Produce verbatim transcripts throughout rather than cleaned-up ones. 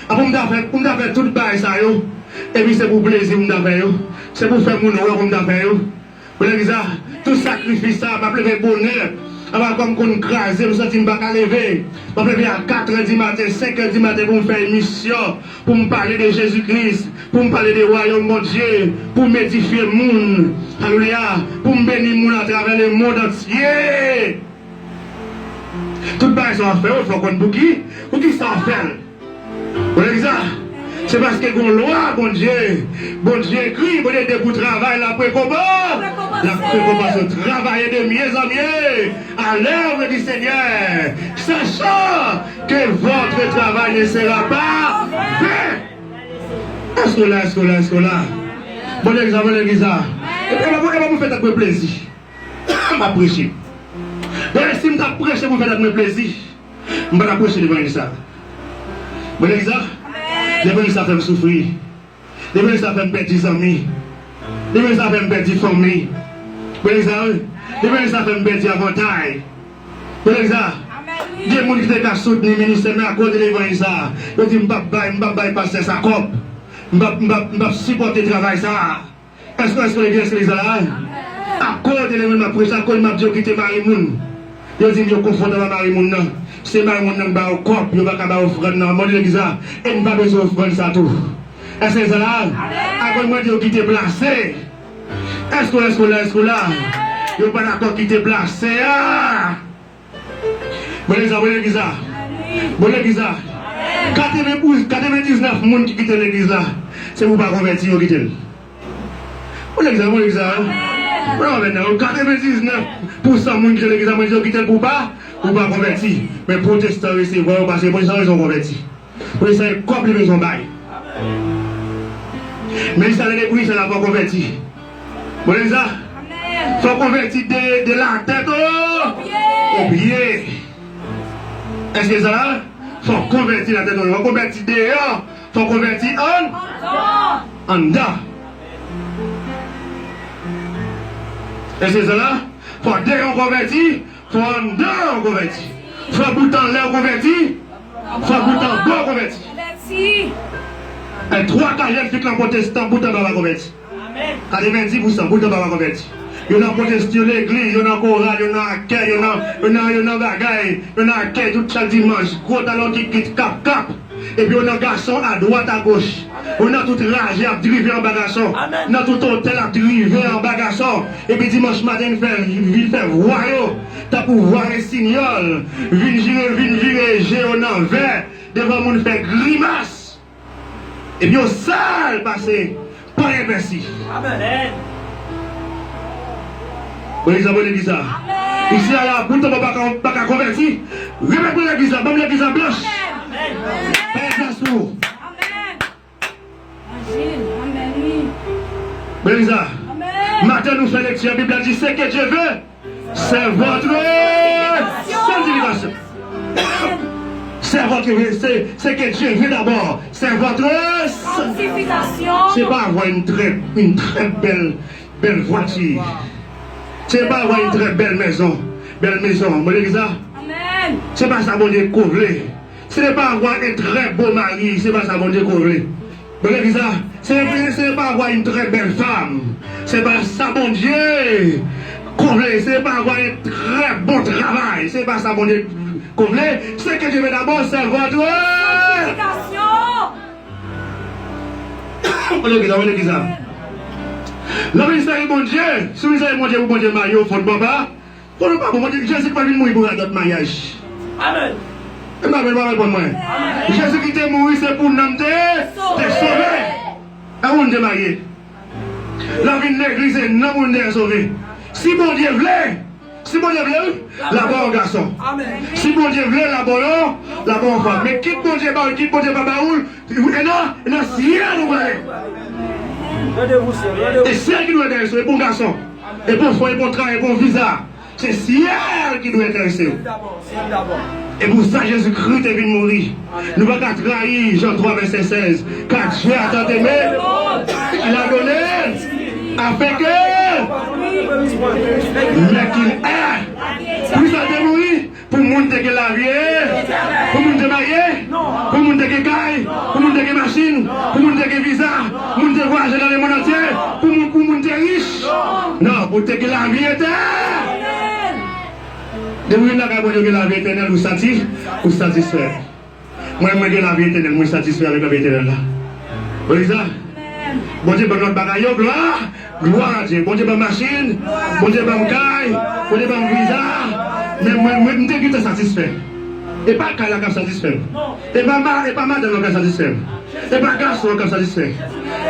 Pou m ta fè, pou m ta fè tout bagay sa yo, epi se pou plezi pou m ta fè yo. Se pou fè moun wè pou m ta fè yo. Pou legliz la, tout sakrifis sa, m ap leve bonè. Apa kò m konn kraze, m santi m pa ka leve. M ap leve a kat è di maten, senk è di maten pou m fè emisyon, pou m pale de Jezi Kris, pou m pale de wayòm Bondye, pou m edifye moun. Alelouya! Pou m beni moun atravè lemonn antye. Tout bagay sa w ap fè yo, fò w konn pou ki, pou ki sa w ap fè l. Ou wè sa? Se paske gon lwa, Bondye. Bondye ekri, Bondye te pou travay, l ap rekonpan-, l ap rekonpanse w. Travaillez de mieux en mieux, à l'œuvre du Seigneur, sachant que votre travail ne sera pas vain. Èske w la, èske w la, èske w la? Bon legliz la, bon legliz la. Epi, epi, epi, pou fè tèt mwen plezi. M ap preche. Dayè, si m t ap preche pou fè tèt mwen plezi, m pa t ap preche levanjil sa. Bon legliz la, levanjil sa fè m soufri. Levanjil sa fè m pèdi zanmi. Levanjil sa fè m pèdi fanmi. Bon legliz la, wi. Levanjil sa fè m pèdi avantay. Bon legliz la, gen moun ki te ka soutni ministè, men akoz de levanjil sa, yo di m p ap bay, m p ap bay pastè sa kòb. M p ap, m p ap, m p ap sipòte travay sa. Èske, èske legliz, èske legliz la la? Akoz de levanjil m ap preche, akoz m ap di yo kite mari moun. Yo di m yo konfòtab ak mari moun nan. Se mari moun nan k ba yo kòb, yo pa ka ba yo ofrann nan. Mande legliz la, e m pa bezwen ofrann sa tou. Èske legliz la la? Akoz mwen di yo kite plase. Èske, èske la, èske la? Yo pa dakò kite plase a. Bon legliz la, bon legliz la. Bon legliz la. Katreven pou, katrevendiznèf moun ki kite legliz la, se pou pa konvèti yo kite l. Bon legliz la, bon legliz la. Bon, men nan katrevendiznèf pousan moun ki kite legliz la, mwen di yo kite l pou pa, pou pa konvèti. Men pwotestan resevwa yo, paske pwotestan rezon konvèti. Pou sa, e kòb li bezwen bay. Men sa, lè depi sa, la fò konvèti. Bon legliz la, fò konvèti de, de la tèt o, o pye. Èske sa la? Fò konvèti la tèt o, fò konvèti deyò, fò konvèti ann, anndan. Èske sa la? Fò deyò konvèti, fò anndan konvèti. Fò bout anlè konvèti, fò bout anba konvèti. E twa kazèt fik lan pwotestan bout anba pa konvèti. Katrevendi pousan bout anba pa konvèti. Yo nan pwotestan, yo legliz, yo nan koral, yo nan akèy, yo nan, yo nan, yo nan bagay, yo nan akèy tout chak dimanch, gwo talon kikit, kap, kap. Epi yo nan gason adwat agoch. Yo nan tout raje ap drive anba gason. Nan tout otèl ap drive anba gason. Epi dimanch maten vin fè, vin fè vwa yo. Tankou vwa resinyòl. Vin jire, vin vire je yo nan vè. Devan moun fè grimas. Epi yo sal pase. Panyèl pèsi. Amèn. Bon legliz la, bon legliz la. Isi a la, bout anba pa ka, pa ka konvèti. Remèt mwen legliz la, ban m legliz la blanch. Amèn. Fè gras pou ou. Bon legliz la. Maten nou fè lekti, Bib la di, ce que Dieu veut, c'est votre sanctification. C'est votre, c'est, c'est que Dieu veut d'abord. C'est votre sanctification. C'est pas avoir une très, une très belle, belle voiture. C'est pas avoir une très belle maison. Belle maison. Bon legliz la. Amèn. Se pa sa Bondye ko vle. Ce n'est pas avoir un très beau mari. Se pa sa Bondye ko vle. Bon legliz la, se, se pa avoir une très belle femme. Se pa sa Bondye ko vle. Se pa avoir un très bon travail. Se pa sa Bondye ko vle. Ce que Dieu veut d'abord, c'est votre sanctification. Bon legliz la, bon legliz la. Nan ministè Bondye, sou ministè Bondye pou Bondye marye w, fò n papa. Konnen pa bon, Bondye, Jezi pa vin mouri pou radòt maryaj. Amèn. E m pa, m pa reponn mwen. Amèn. Jezi ki te mouri, se pou nanm te, te sove. E moun te marye. Lè w vin legliz, e nanm ou te sove. Si Bondye vle, si Bondye vle, wi, l ap ba w gason. Amèn. Si Bondye vle, l ap ba w, l ap ba w fanm. Men kit Bondye ba w, kit Bondye pa ba w, e nan, e nan syèl ou prale. E syèl ki dwe enterese w, e pou gason. E pou fò, e pou travay, e pou viza. Se syèl ki dwe enterese w. E pou sa Jezikri te vin mouri. Nou pa ka trayi Jan twa vèsè sèz. Car Dieu a tant aimé, il a donné, afin que, mais qu'il est. Pou sa te mouri, pou moun te gen lavi, pou moun te marye, pou moun te gen kay, pou Moun te vwayaje nan lemonn antye pou moun, pou moun te rich. Non, pou te gen lavi etènèl. Depi w vin lakay Bondye, w gen lavi etènèl, ou sati, ou satisfè. Mwen, mwen gen lavi etènèl, mwen satisfè avèk lavi etènèl la. Ou wè sa? Bondye ban lòt bagay yo, glwa, glwa a Dye. Bondye ban machin, Bondye ban kay, Bondye ban viza. Men mwen, mwen, m te gentan satisfè. E pa kay la k ap satisfè m. E pa ma-, e pa madanm nan k ap satisfè m. E pa gason an k ap satisfè.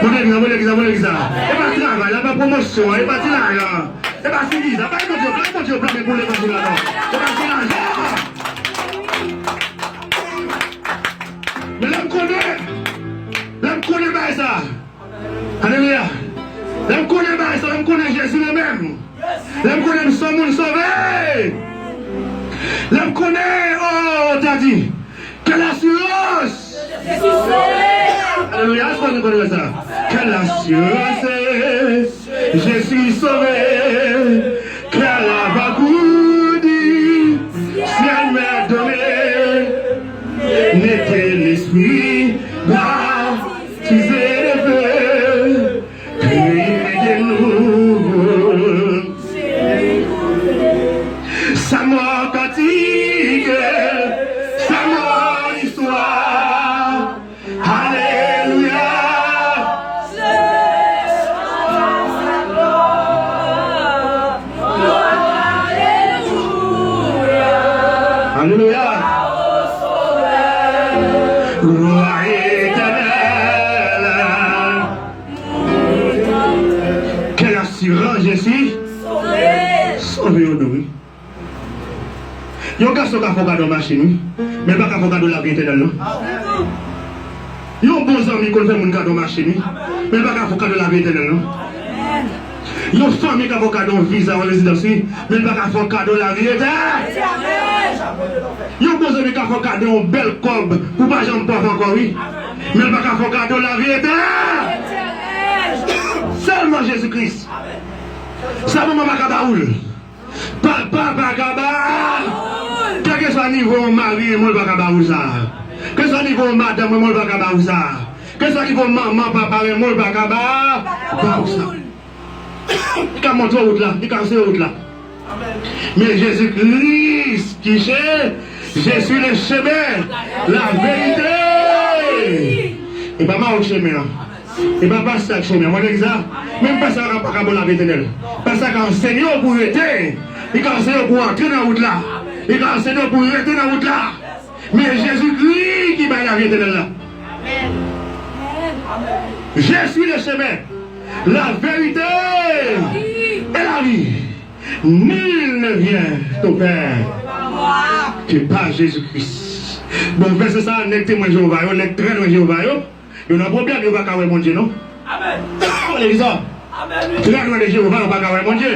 Mwen legliz la, mwen legliz la, mwen legliz la. E pa travay la, e pa pwomosyon an, e pa ti lajan an. E pa ti viza, pa Bondye, pa Bondye blame pou levanjil la non. E pa ti lajan an. Men lè m konnen, lè m konnen bagay sa. Alelouya. Lè m konnen bagay sa, lè m konnen Jezi li menm. Lè m konnen m se yon moun sove. Lè m konnen, oh, ta di, quelle assurance! Alelouya, èske nou konnen sa? Quelle assurance! Je suis sauvé, kè la va kouri, syèl mè done, nete lespri, batize de feu, kreye de nouvo. Sa mò kantik, sa mò istwa. Alelouya. Alelouya. Glwa etènèl. Quelle assurance, Jezi. Sove yo nou, wi. Yon gason ka fè w kado machin, wi, men l pa ka fè w kado lavi etènèl, non. Yon bon zanmi konn fè moun kado machin, wi, men l pa ka fè w kado lavi etènèl, non. Yon fanmi ka fè w kado yon viza, yon rezidans, wi, men l pa ka fè w kado lavi etènèl. Yon bon zanmi ka fè w kado yon bèl kòb pou w pa janm pòv ankò, wi, men l pa ka fè w kado lavi etènèl. Sèlman Jezi Kris. Sa manman pa ka ba ou l. Papa pa ka ba. Kèlkeswa nivo yon mari renmen w, l pa ka ba ou sa. Kèlkeswa nivo yon madanm renmen w, l pa ka ba ou sa. Kèlkeswa nivo manman, papa renmen w, l pa ka ba, ba ou sa. Li ka montre w wout la, li ka anseye w wout la. Men Jezi Kris ki se, je suis le chemin, la vérité. E pa mawon chemen an. E pa pastè ak chemen an, mwen te di sa. Menm pastè a pa ka ba w lavi etènèl. Pastè a ka ansenye w pou w rete. Li ka ansenye w pou w antre nan wout la. Li ka ansenye w pou w rete nan wout la. Men Jezikri ki bay lavi etènèl la. Je suis le chemin, la vérité et la vie. Nul ne vient au Père que par Jésus-Christ. Bon, vèsè sa a, nèg Temwen Jewova yo, nèg trè lwen Jewova yo, yo nan pwoblèm, yo pa ka wè Bondye, non. Amèn. Legliz la. Amèn. Trè lwen de Jewova, yo pa ka wè Bondye.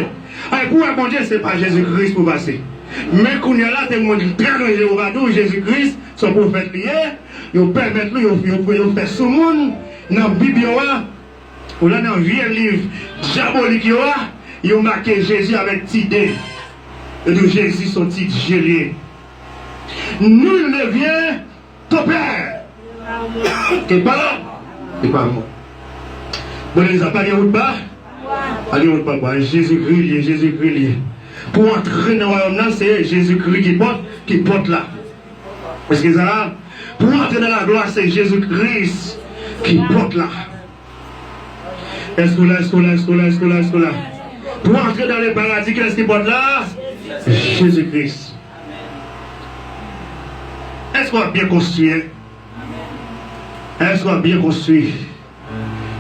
Ay, pou wè Bondye, se pa Jezikri pou pase. Men kounye a la, Temwen trè lwen Jewova di w, Jezikri, se yon pwofèt li ye, yo pèmèt li, yo, yo, yo fè sou moun, nan Bib yo a, ou la nan vye liv dyabolik yo a, yo make Jezi avèk ti de. Yo di w Jezi se yon ti dye li ye. Nul ne vient au Père que par, que par moi. Bon, legliz la, pa gen wout pa, pa gen wout pa bwa. Jezikri li ye, Jezikri li ye. Pou antre nan wayòm nan, se Jezikri ki pòt, ki pòt la. Èske sa la? Pou antre nan laglwa, se Jezikri ki pòt la. Èske w la, èske w la, èske w la, èske w la, èske w la? Pou antre dans le paradis, kiyès ki pòt la? Jezikri. Èske w ap byen konstwi, en? Èske w ap byen konstwi?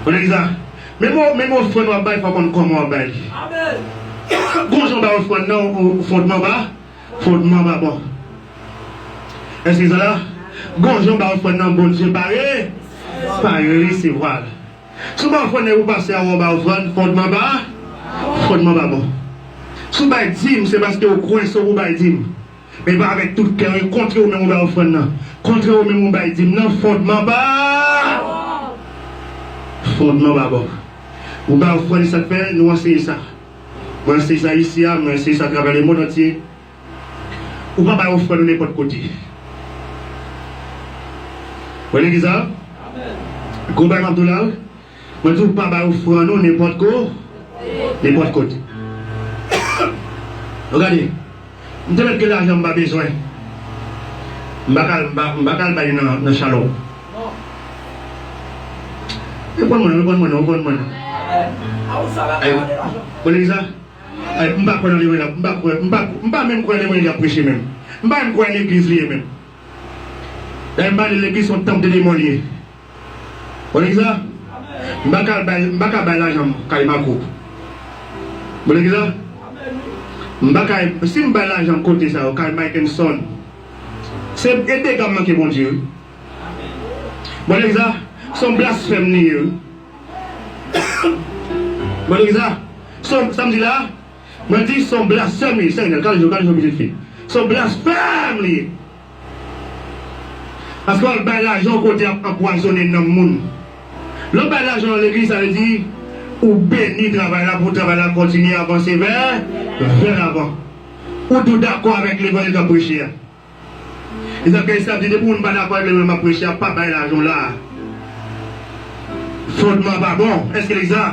Konnen ki sa? Menm o-, menm ofrann w ap bay, fò w konn kòman w ap bay li. Gon jan w bay ofrann nan, ou, ou fondman pa, fondman pa bon. Èske sa la? Gon jan w bay ofrann nan, Bondye pa re-, pa resevwa l. Si w bay ofrann nan, ou pase a wè w bay ofrann, fondman pa, fondman pa bon. Si w bay dim, se paske w kwè se w pou bay dim. Men pa avèk tout kè w, e kontre ou menm ou bay ofrann nan. Kontre ou menm ou bay dim nan, fondman pa, fondman pa bon. Ou bay ofrann, e sa k fè nou anseye sa. Mwen anseye sa isi a, mwen anseye sa atravè lemonn antye. Ou pa bay ofrann ou nenpòt kote. Ou wè legliz la? Gwo bagay m ap di w la, wi. Mwen di w pa bay ofrann ou nenpòt ko, nenpòt kote. Ou gade, m te mèt gen lajan m pa bezwen. M pa ka al, m pa, m pa ka al bay nan, nan Shalom. Reponn mwen, reponn mwen, reponn mwen. Ay, bon, legliz la? Ay, m pa kwè nan levanjil la, m pa kwè, m pa, m pa menm kwè levanjil la preche menm. M pa menm kwè legliz li ye menm. Dayè m pa di legliz se yon tanp de demon li ye. Bon legliz la? M pa ka bay, m pa ka bay lajan m kay Marco. Bon legliz la? M pa ka, si m bay lajan kote sa yo, kay Mike and Son, se e dega m manke Bondye, wi. Bon legliz la? Se yon blasfèm li ye, wi. Bon legliz la? Se yon, sa m di la? Mwen di se yon blasfèm li ye, Senyè, gade jan, gade jan pitit fi. Se yon blasfèm li ye. Paske w al bay lajan yon kote ap anpwazonnen nanm moun. Lè w bay lajan nan legliz, sa vle di ou beni travay la pou travay la kontinye avanse vè, vè lavan. Ou tou dakò avèk levanjil k ap preche a. E sa k fè sa di depi moun pa dakò avèk levanjil m ap preche a, pa bay lajan w la. Fondman pa bon. Èske legliz la?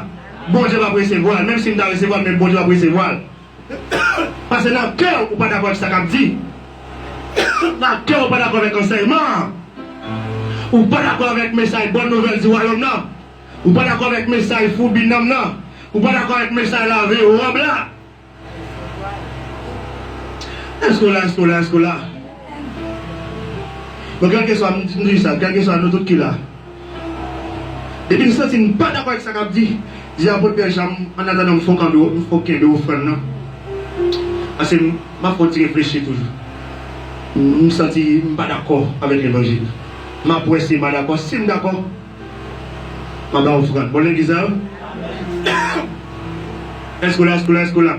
Bondye p ap resevwa l. Menm si m ta resevwa l, men Bondye p ap resevwa l. Paske nan kè w, ou pa dakò avèk sa k ap di. Nan kè w, ou pa dakò avèk ansèyman an. Ou pa dakò avèk mesaj bòn nouvèl di wayòm nan. Ou pa dakò avèk mesaj foubi nanm nan. Ou pa dakò avèk mesaj lave wòb la. Èske w la, èske w la, èske w la? Bon, kèlkeswa, m di sa, kèlkeswa nou tout ki la. Depi m santi m pa dakò avèk sa k ap di, di apot Pyè Jan, annatandan m fon kanpe, m fon kenbe ofrann nan. Paske m, m ap fè yon ti reflechi toujou. M, m santi m pa dakò avèk levanjil. M ap wè si m pa dakò. Si m dakò, m ap ba ofrann. Bon, legliz la, èske w la, èske w la, èske w la?